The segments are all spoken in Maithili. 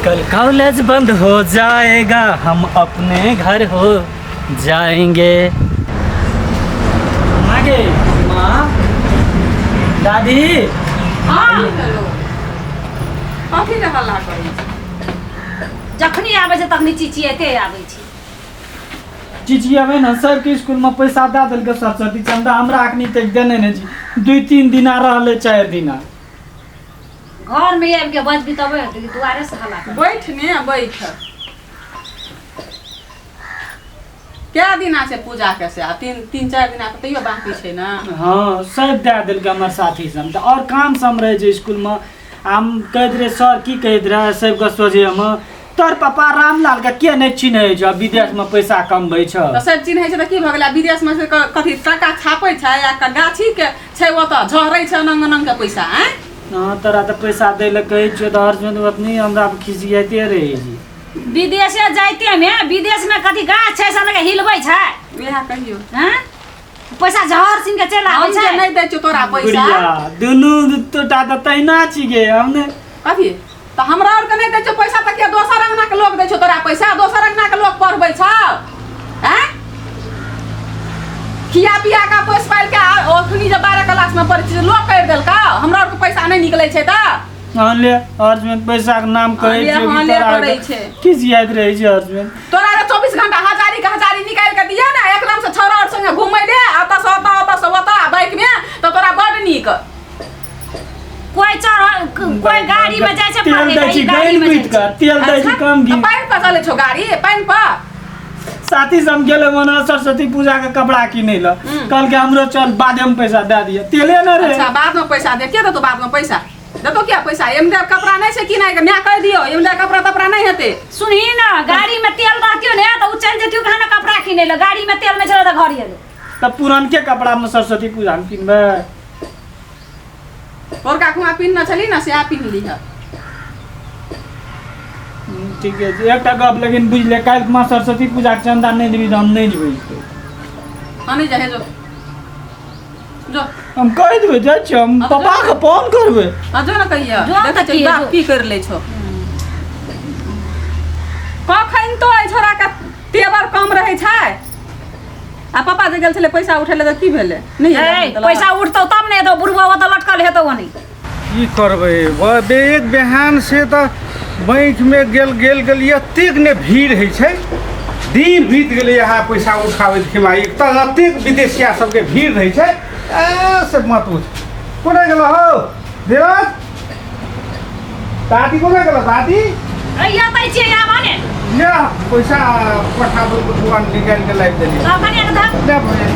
कल कॉलेज बंद हो जाएगा, हम अपने घर हो जाएंगे। माँ गे, माँ, दादी। हाँ। कथी के हल्ला करै छै? जखनी आबै छै तखनी चिचियाते आबै छै। चिचियाबै ने, सबके स्कूलमे पैसा दए देलकै सरस्वती चंदा, हमरा अखनी तक देने नहि छी। 2-3 दिना रहलै, 4 दिना। घर में आबि के बजबी तबे हेतै कि दुआरे से हल्ला कर। बैठ ने, बैठ। कए दिना छै पूजा के से? आ तीन तीन चारि दिना के तैयो बाकी छै ने। हँ, सब दए देलकै हमर साथी सब तऽ आओर काम सब रहै छै स्कूलमे। हम कहैत रहे सर की कहैत रहे सबके सोझेमे, तोर पापा रामलाल के के नहि चिन्है छौ, विदेशमे पैसा कमबै छौ। तऽ सब चिन्है छै तऽ की भऽ गेलै? विदेशमे से कथी टाका छापै छै या गाछी के छै ओतऽ झरै छै अनंग अनंग के पैसा? आँय। हँ, तोरा तऽ पैसा दै लए कहै छियौ तऽ हर अपने हमरा खिसियाइते रहै छी। विदेशे जाइते ने, विदेश में कथी गाछ छै से लगे हिलबै छै? वएह कहियौ। हँ, पैसा झहर सिंह के चलि आबै हम जे छै। नहि दै छियौ तोरा पैसा। बुढ़िया, दुनू टोटा तऽ तहिना छी गे, हम ने। कथी तऽ हमरा आरके नहि दै छौ पैसा तऽ किया दोसर अंगना के लोक दै छौ तोरा पैसा? दोसर अंगना के लोक पढ़बै छौ? आँय, खिया पिया के पोसि पालि के अखनी जे 12 क्लास में पढ़ै छी, लोक करि देलका? हमरा आरके पैसा नहि निकलै छै तऽ हाँ ले, हर्षमेन पैसा के नाम कहै हाँ ले, छियौ हाँ कि ले तोरा करै छै। खिसियाइत रहै छै हर्षमेन। तोरा जे 24 घंटा हजारी के हजारी निकालि के दिअ ने, एकदम से छौड़ा आओर संगे घुमै ले अतऽ से ओतऽ, ओतऽ से ओतऽ बाइक में, तऽ तोरा बड नीक। कोई चढ़, कोई गाड़ी में जाइ छै तेल पढ़ै दै लए, छी ई गाड़ी गानि में जाइ कुटि छै। कऽ तेल दै छी कम घी। तऽ पानि पर चलै छौ गाड़ी, पानि पर? साथी सब गेलै मना सरस्वती पूजा के कपड़ा किनै लए, कहलकै हमरो चल, बादे में पैसा दए दिअ, तेले ने रहे। अच्छा, बाद में पैसा दे। के देतौ बाद में पैसा? देतौ क्या पैसा? एमदे कपड़ा नहि छै किनाइ के, माय कहि दियौ, एमदे कपड़ा तपड़ा नहि हेतै। सुनही ने, गाड़ी में तेल रहतियो ने तऽ उ चलि जैतियो कहाँ ने कपड़ा किनै लए। गाड़ी में तेल नहि छलै तऽ घर एलै। तऽ पुरनके कपड़ा में सरस्वती पूजा में किनबै? पोरका खुआ पिन्हने छली ने, सएह पिन्ह लिह। ठीके छै। एकटा गप लेकिन बुझि ले, काल्हि माँ सरस्वती पूजाके चन्दा नहि देबही तऽ हम नहि जेबै इसकुल। हाँ, नहि जाहे, जो जो। हम कहि देबै, जाइ छियै हम। हाँ, तऽ पप्पाके जो। फोन करबै। हाँ, जो ने कहिया। जो देखै तऽ छियै की बाप जो। की करि लै छौ। कखन तो एहि छोड़ाके तेवर कम रहै छै। आ पापा जे गेल छलै पैसा उठै लए तऽ की भेलै? नहि एलै ए एखन तक? पैसा उठतौ तब ने एतौ, बुढ़बा ओतऽ लटकल हेतौ ओनी। की करबै, एक बिहान से तऽ बैंकमे गेल गेल गेल, एतेक ने भीड़ होइ छै, दिन बीत गेलै यहाँ पैसा उठाबैत खेमा। एक तऽ एतेक विदेशिया सबके भीड़ रहै छै, ए से मत पूछ। कोना गेलो हौ धीरज? दादी कोना गेलो दादी? अइया तै छियै, आब ने। ले, पैसा पठाबो दुकान निकालि के लाबि देलियै। तब कनि एक धक। ले भैया,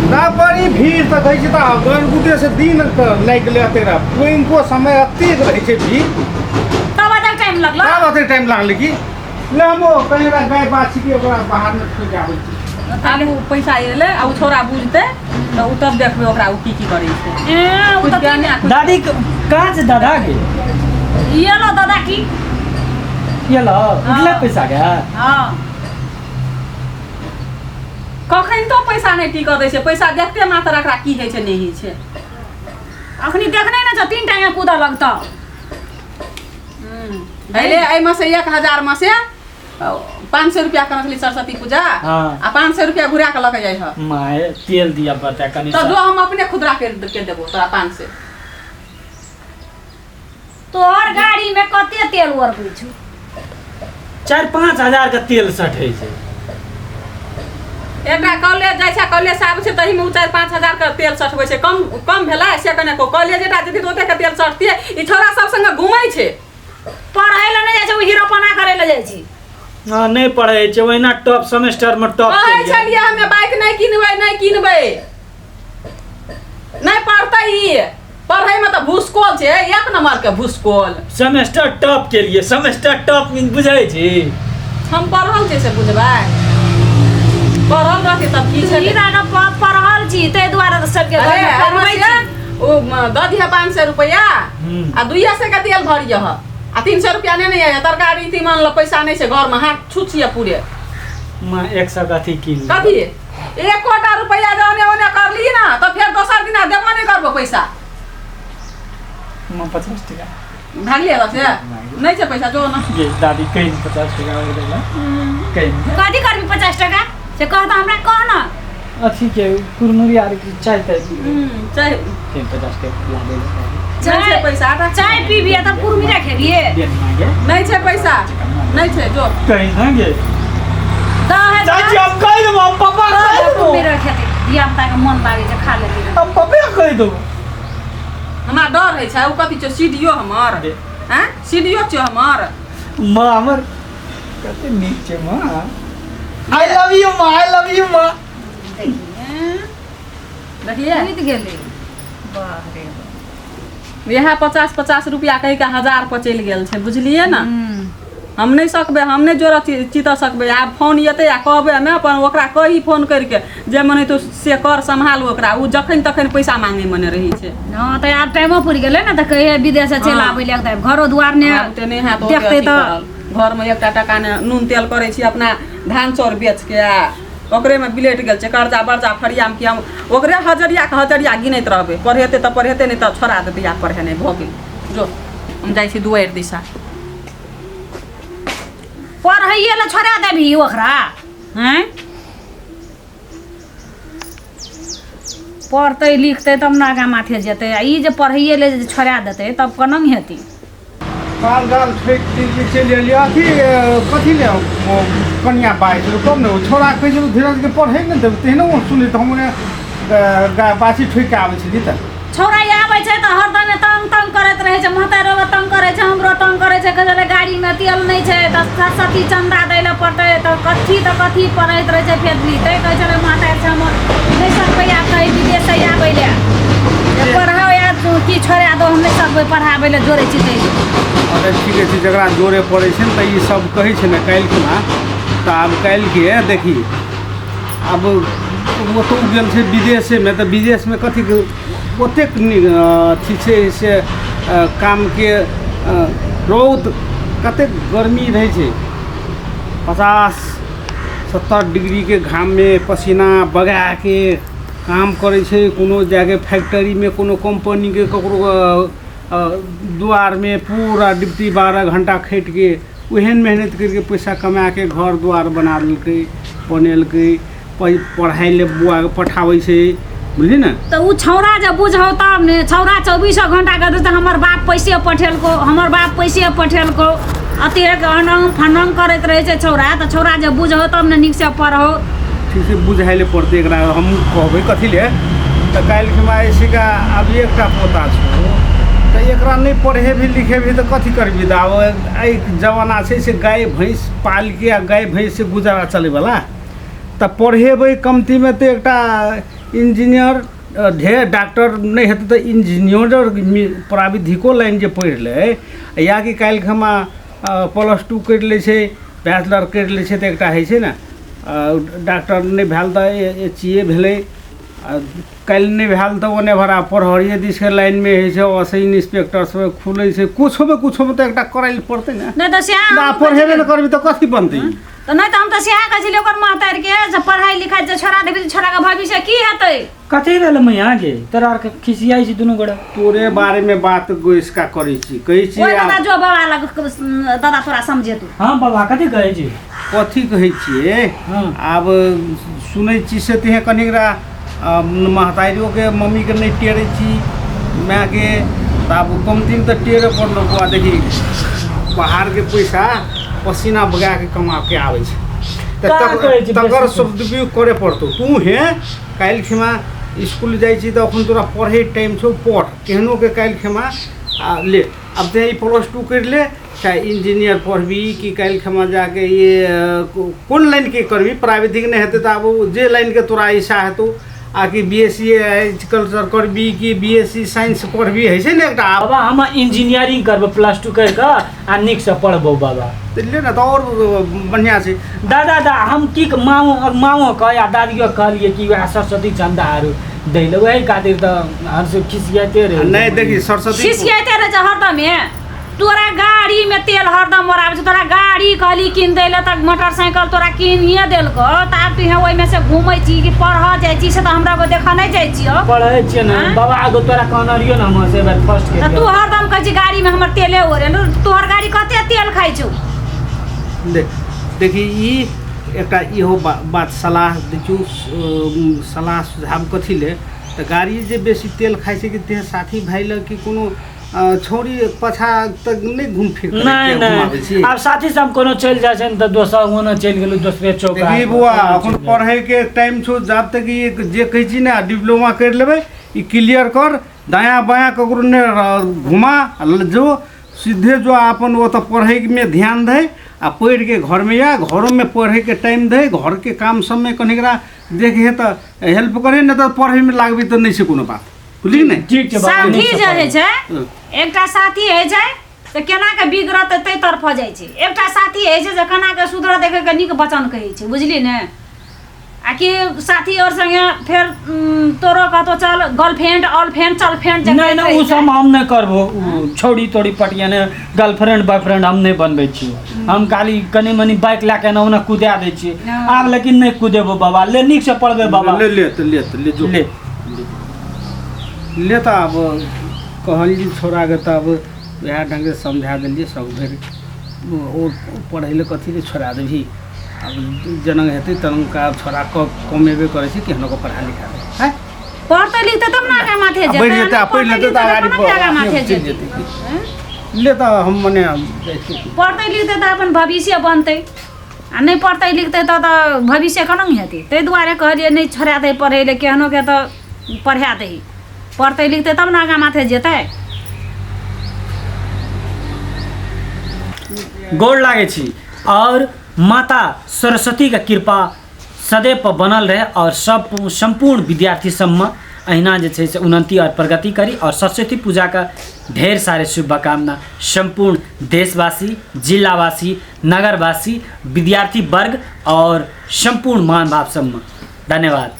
ना बड़ी भीड़ तऽ रहै छै तऽ गणगुटे से दिन तऽ लागि गेलै एतेक, बैंको समय एतेक रहै छै भीड़। तब एतेक टाइम लगलो? तब एतेक टाइम लागलै कि। ले, हम कहीं गाय बाछी के ओकरा बाहरमे छोड़ि के आबै छी। आब उ पैसा एलै आ उ छौड़ा बुझतै तऽ उ तब देखबै ओकरा, उ की की करै छै। ए उ कुछ तऽ ज्ञाने आ कुछ। दादी, कहाँ छै दादा के? ये लो दादा की। ये लो, उठले पैसा के? हाँ। कखन तो पैसा नहि टिकऽ दै छै। पैसा देखते मात्र एकरा की होइ छै, नहि होइ छै। अखनी देखने ने छौ, तीन टाइम कूदऽ लगतौ। पहिले एहिमे से 1000 मे से 500 रुपया करने छली सरस्वती पूजा। हाँ। आ 500 रुपया घुरा के लऽ के जाइ ह। माय, तेल दिया पड़तै कनि। तऽ जो, हम अपने खुदरा कर के देबो तोरा 500। तोहर गाड़ी में कते तेल ओरबै छौ? 4-5 हजार के तेल सठै छै। एकटा कॉलेज जाइ छै, कॉलेज से आबै छै, तहीमे उ 4-5 हजार के तेल सठबै छै। कम कम भेलै से कने को कॉलेज टा जेतै तऽ ओते के तेल सठतियै। ई छोरा सब संगे घुमै छै। पढ़ै लए नहि जाइ छै, ओ हीरोपना करै लए जाइ छै। हँ, नहि पढ़ै छै, ओहिना टॉप सेमेस्टर मे टॉप। कहै छलियै हमे बाइक नहि किनबै, नहि किनबै, नहि पढ़तै ई। पढ़ैमे तऽ भूसकोल छै, एक नंबर के भूसकोल। सेमेस्टर टॉप के लिए, सेमेस्टर टॉप मीन बुझै छी? हम पढ़ल छै से बुझबै? पढ़ल रहती तब की छलै? हीरा ने पढ़ल छी, ताहि दुआरे तऽ सबके अरे घरमे पढ़बै एहिमे छी। से ओ दऽ दिहऽ 500 रुपैआ। आ 200 के तेल भरियह आ 300 रुपैआ नहि ने, तरकारी तीमन लए पैसा नहि छै घरमे, हाथ छुछ यऽ पूरे। माँ, 100 के अथी कीन लेब। कथी? एकोटा रुपैआ जे ओने ओने करली ना तऽ फेर दोसर दिना देबो नहि करबो पैसा। माँ, 50 टका। भागलियै एतऽ से नहि छै पैसा जो ने। ये दादी कहीं 50 टका और देला कहीं। कथी करबी 50 टका से कह तऽ हमरा, कह न। अथी के कुरमुरी आर की चाय ताय। चाय कहीं 50 टका ला दे। नहि छै पैसा। चाय पीबी तब कुरमुरा खेबिए। दे मांगे। नहि छै पैसा, नहि छै, जो। कहीं ना गे। दऽ। चाची, हम कहि देबो, हम पापा कहि देबो। कुरमुरा खेतै धिया पुता के मन लागै छै, खा लेतै। हम पापे कहि देबो। हमरा डर होइ छै। ओ कथी छौ, सीढ़ियो हमर? दे। आँय, सीढ़ियो छौ हमर? माँ हमर कते नीक छै। माँ, I love you माँ, I love you माँ। देखलियै? बीत गेलै, बाह रे बाह। इएह 50-50 रुपया कहि कऽ 1000 पर चलि गेल छै, बुझलियै ने? हम नहि सकबै, हम नहि जोड़ चित सकबै। आब फोन एतै आ कहबै हमे अपन ओकरा, कही फोन करिके जे मन हेतौ से कर, सम्हाल ओकरा। ओ जखन तखन पैसा मांगे मने रहै छै। हँ तऽ आब टाइमो पुरि गेलै ने, तऽ कहियै विदेश से चलि आबै लए, तऽ घरो दुआर ने आब तऽ नहि हैत ओते। देखतै अथी तऽ करल। घरमे एकटा टका ने, नून तेल करै छी अपना धान चाउर बेचके आ ओकरेमे बिलटि गेल छै कर्जा बर्जा फरियामे कि हम ओकरे हजरियाके हजरिया गिनैत रहबै। पढ़ेतै तऽ पढ़ेतै, नहि तऽ छोड़ा देतै। आब पढ़ेनाइ भऽ गेल। जो, हम जाइ छी दुआरि दिशा। पढ़ैए लए छोड़ा देबही ओकरा? हैं, पढ़तै लिखतै तब ने आगाँ माथे जेतै। आ ई जे पढ़ैए लए जे छोड़ा देतै तब केना हेतै? माल जाल ठोकि दिल्ली चलि एलियै। अथी कथी ले कनिया बाजि छलै तब ने ओ छोड़ा कहै छै धीरजके पढ़ै ने देबै, तेहनो ओ सुनै तऽ हम गाय बाछी ठोकि कऽ आबै छलियै तऽ। छौड़ा आबै छै तऽ हरदम तंग तंग करैत रहै छै। महतारो तंग करै छै, हमरो तंग करै छै। कहै छै गाड़ीमे तेल नहि छै तऽ सरस्वती चन्दा दै लए पड़तै, तऽ कथी पढ़ैत रहै छै। फेर लितै, कहै छलै महतारी छै हमर नहि सकबै आब कहीं विदेश आबै लए, पढ़ाओ या की छोड़ा दो, हम नहि सकबै पढ़ाबै लए, जोड़ै छी। अरे ठीके छै, जकरा जोड़े पड़ै छै ने तऽ ई सब कहै छै ने काल्हि खुना। तऽ आब काल्हिके देखी, आब ओतहु गेल छै विदेशेमे, तऽ विदेशमे कथीके ओतेक नीक अथी छै से कामके रौद कतेक गर्मी रहै छै, 50-70 डिग्रीके घाममे पसीना बगाके काम करै छै। कोनो जाके फैक्ट्रीमे, कोनो कम्पनीके ककरो दुआरमे पूरा ड्यूटी 12 घण्टा खटिके ओहन मेहनति करिके पैसा कमाके घर दुआर बना लेलकै, बनेलकै, पढ़ाइ लए बौआके पठाबै छै, बुझली ने? तऽ ओ छौड़ा जे बुझौ तब ने। छौड़ा चौबीसो घंटा कहतै तऽ हमर बाप पैसे पठेलको, हमर बाप पैसे पठेलको, अतेक अनंग फनंग करैत रहै छै छौड़ा। तऽ छौड़ा जे बुझौ तब ने नीकसँ पढ़ौ। ठीक छै, बुझाइ लए पड़तै एकरा। हमहूँ कहबै कथी ले तऽ काल्हि खिमा ऐसे आब एकटा पोता छौ तऽ एकरा नहि पढ़ेबही लिखेबही तऽ कथी करबही? तऽ आब एहि जमाना छै से गाय भैँस पालिके आ गाय भैँससँ गुजारा चलैवला। तऽ पढ़ेबै कमतीमे तऽ एकटा इंजीनियर, ढेर डॉक्टर नहि हेतै तऽ इंजीनियर प्राविधिको लाइन जे पढ़ि लै, या कि काल्हि खमा प्लस टू करि लै छै, बैचलर करि लै छै, तऽ एकटा होइ छै ने डॉक्टर नहि भेल तऽ एच ए भेलै, आ काल्हि नहि भेल तऽ ओने भरा प्रहरिये दिसके लाइनमे होइ छै, ओसही इंस्पेक्टर सब खुलै छै। किछोमे किछोमे तऽ एकटा करै लए पड़तै ने। नहि तऽ सएह ना हमहूँ कहै पढ़ेबे छियै। नहि करबी तऽ कथी बनतै? तऽ नहि तऽ हम तऽ सएह कहै छलियै ओकर महतारिके जे पढ़ाइ लिखाइ जे छोड़ा देबही तऽ छोड़ाके भविष्य की हेतै? कथी भेल मैया गे, तोरा आरके खिसियाइ छी दुनू गोटा? तोरे बारेमे बात गोइसका करै छी, कहै छी। ओहि दादा, जो बाबा लग, दादा तोरा समझेतौ। हँ बाबा, कथी कहै छी? कथी कहै छियै? हँ। आब सुनै छी से तेहे कनिकरा महतारियोके मम्मीके नहि टेरै छी मायके, तऽ आब कमतीमे तऽ टेरे पड़लौ। बौआ देखी, बाहरके पैसा पसीना बगाके कमाके आबै छै तऽ का करै छी? तकर बेसी? सदुपयोग करे पड़तौ। तू हे काल्हि खिमा इसकुल जाइ छी तऽ अखन तोरा पढ़ै टाइम छौ, पढ़ केहनोके काल्हि खिमा आ ले। आब ते ई प्लस टू करि ले, चाहे इंजीनियर पढ़बी कि काल्हि खमा जाके ये कोन लाइनके करबी, प्राइवेटिक नहि हेतै तऽ आब ओ जे लाइनके तोरा इच्छा हेतौ, आ कि बी एस सी एग्रीकल्चर करबी कि बी एस सी साइंस पढ़बी, होइ छै ने एकटा आब। बाबा, हम इंजीनियरिंग करबै प्लस टू करि कऽ आ नीकसँ पढ़बौ बाबा। तऽ ले ने, तऽ आओर बढ़िआँ छै। दादा दा, हम की माओ माओ कह या दादियो कहलियै कि वएह सरस्वती चन्दा आरो दै लए, वही खातिर तऽ हमसब खिसियाइते रहै। नहि देखी, सरस्वती खिसियाइते रहै छै हरदमे। तोरा गाड़ी में तेल हरदम ओराबै छौ। तोरा गाड़ी कहली कीन दै लए तऽ मोटरसाइकिल तोरा कीनिए देलकौ, तऽ आब तू ओहिमे से घूमै छी कि पढ़ऽ जाइ छी, से तऽ हमरा एगो देखऽ नहि जाइ छियौ। पढ़ै छियै ने। आँय? बाबा एगो तोरा कहने रहियो ने हम से बेर फर्स्ट के। तऽ तू हरदम कहै छी गाड़ी में हमर तेले ओरेल, तोहर गाड़ी कते तेल खाइ छौ? देख देखी, ई एकटा इहो बात सलाह दै छियौ, सलाह सुझाव कथी ले तऽ गाड़ी जे बेसी तेल खाइ छै कि तेहन साथी भाइ लग कि कोनो छौड़ी पाछा तक नहि घूम फिर करै नहि छियै, घुमाबै नहि छी। आब साथी सब कोनो चलि जाइ छै ने तऽ दोसर ओना चलि गेलहुँ दोसरे चौक। देखी बौआ, अखन पढ़ैके टाइम छौ, जाब तक ई जे कहै छी ने डिप्लोमा करि लेबै, ई क्लियर कर, दायाँ बायाँ ककरो नहि घुमा आ जो सीधे जो अपन ओतऽ पढ़ैमे ध्यान दै आ पढ़िके घरमे आ घरोमे पढ़ैके टाइम दै, घरके काम सबमे कनिकरा देखे तऽ हेल्प करे, नहि तऽ पढ़ैमे लागबै तऽ नहि छै कोनो बात, बुझली ने? ठीक छै बाबा। साथी नीकसँ जे होइ पढ़ू। छै, हँ। एकटा साथी होइ छै तऽ केना के बिगड़त ताहि तरफ जाइ छै, एकटा साथी होइ छै जे केना के सुधरत देखे के नीक वचन कहै छै, बुझली ने? आ कि साथी और संगे फेर तोरो कहतो चल गर्लफ्रेंड ऑलफ्रेंड चलफ्रेंड जे नहि कहैत नहि, रहै ओ छै। सब हम नहि करबो, ओ छौड़ी तोड़ी पटियाने गर्लफ्रेंड बॉयफ्रेंड हम नहि बनबै छियै। हम खाली कनि मनि बाइक लए कऽ एना ओना कुदा दै छियै। आब लेकिन नहि कुदेबो बाबा, ले नीकसँ पढ़बै बाबा। ले ले तऽ ले तऽ ले जो। ले। ले तऽ आब कहलियै छोड़ाके तऽ आब वएह ढङ्गसँ समझा देलियै सब भरि ओ पढ़ै लए कथी लए छोड़ा देबही? आब जेना हेतै तेना आब छोड़ा कमेबे करै छै, केहनो कऽ पढ़ा लिखा दे। आँय? पढ़तै लिखतै तब ने आगाँ माथे आ बढ़ि जेतै। जेतै आ पढ़ि लेतै तऽ अगाड़ी कोना के आगाँ माथे चलि जेतै? जेतै। ले तऽ हम मने जाइ छी। पढ़तै लिखतै तऽ अपन भविष्य बनतै आ नहि पढ़तै लिखतै तऽ भविष्य केना हेतै? ताहि दुआरे कहलियै नहि छोड़ा दै पढ़ै लए, केहनो के तऽ पढ़ा दही, पढ़तै लिखतै तब ने आगाँ माथे जेतै। गोर लागै छी और माता सरस्वती के कृपा सदैव पर बनल रहे और सब सम्पूर्ण विद्यार्थी सबमे अहिना जे छै से उन्नति और प्रगति करी और सरस्वती पूजाके ढेर सारे शुभकामना सम्पूर्ण देशवासी, जिलावासी, नगरवासी, विद्यार्थी वर्ग और सम्पूर्ण महानुभाव सबमे। धन्यवाद।